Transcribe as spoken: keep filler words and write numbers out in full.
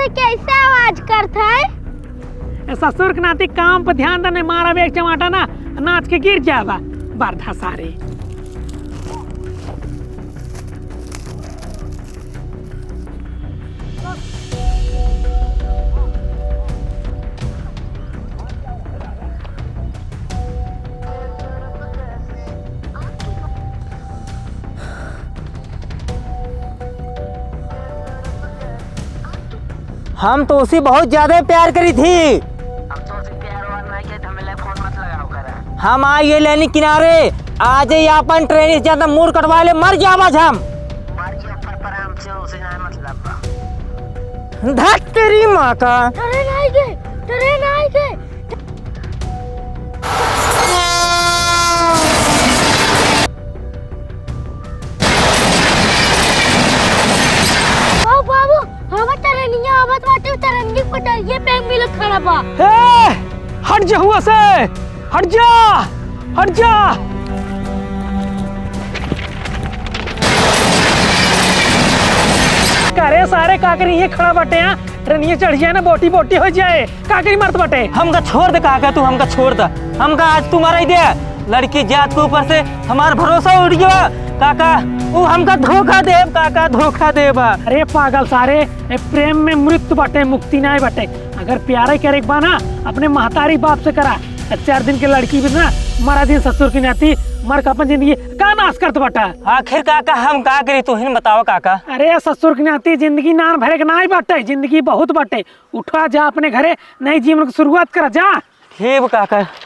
कैसे आवाज करत है? ए ससुर के नाती, काम पे ध्यान देने, मारा एक चमाटा ना, नाच के गिर जाबा, बरधा सारे। हम तोसे बहुत ज्यादा प्यार करी थी। हम तोसे प्यार व्यार नहीं किया, हमें ले फोन मत लगाओ करा। हम आइए लेनी किनारे, आज ही अपन ट्रेन से ज्यादा मूड कटवा ले, मर जाब आज हम। मर गया पर, पर हमसे उसे ना मतलब बा। धत तेरी माँ का। ट्रेन आई गए, ट्रेन आई गए। बाबू, बाबू, हवा तरनिया आवत बाटे, तरनिया पटरिया पे मिल खड़ा बा। ए, हट जा हुआ से, हट जा, हट जा। करे सारे, का करी, ये खड़ा बाटे, हाँ? रनिया चढ़ जाए ना, बोटी बोटी हो जाए, का करी मरत बाटे। हमका छोड़ दे काका, तू हमका छोड़ दे, हमका आज तू मराई दे। लड़की जात के ऊपर से हमार भरोसा उठ गया काका, ऊ हमका धोखा देब काका, धोखा देब। अरे पागल सारे, ए प्रेम में मृत्यु बाटे, मुक्ति नाय बाटे। अगर प्यारे करे के बा ना, अपने महतारी बाप से करा। चार दिन के लड़की भी ना मरा दिन ससुर की नाती, मर के अपन जिंदगी का नाश करत बाटा। आखिर काका हम का करी, तू ही न बतावा काका। अरे ससुर की नाती, जिंदगी नान भरे के नाय बाटे, जिंदगी बहुत बाटे। उठा जा अपने घरे, नए जीवन की शुरुआत करा जा। ठीक बा काका।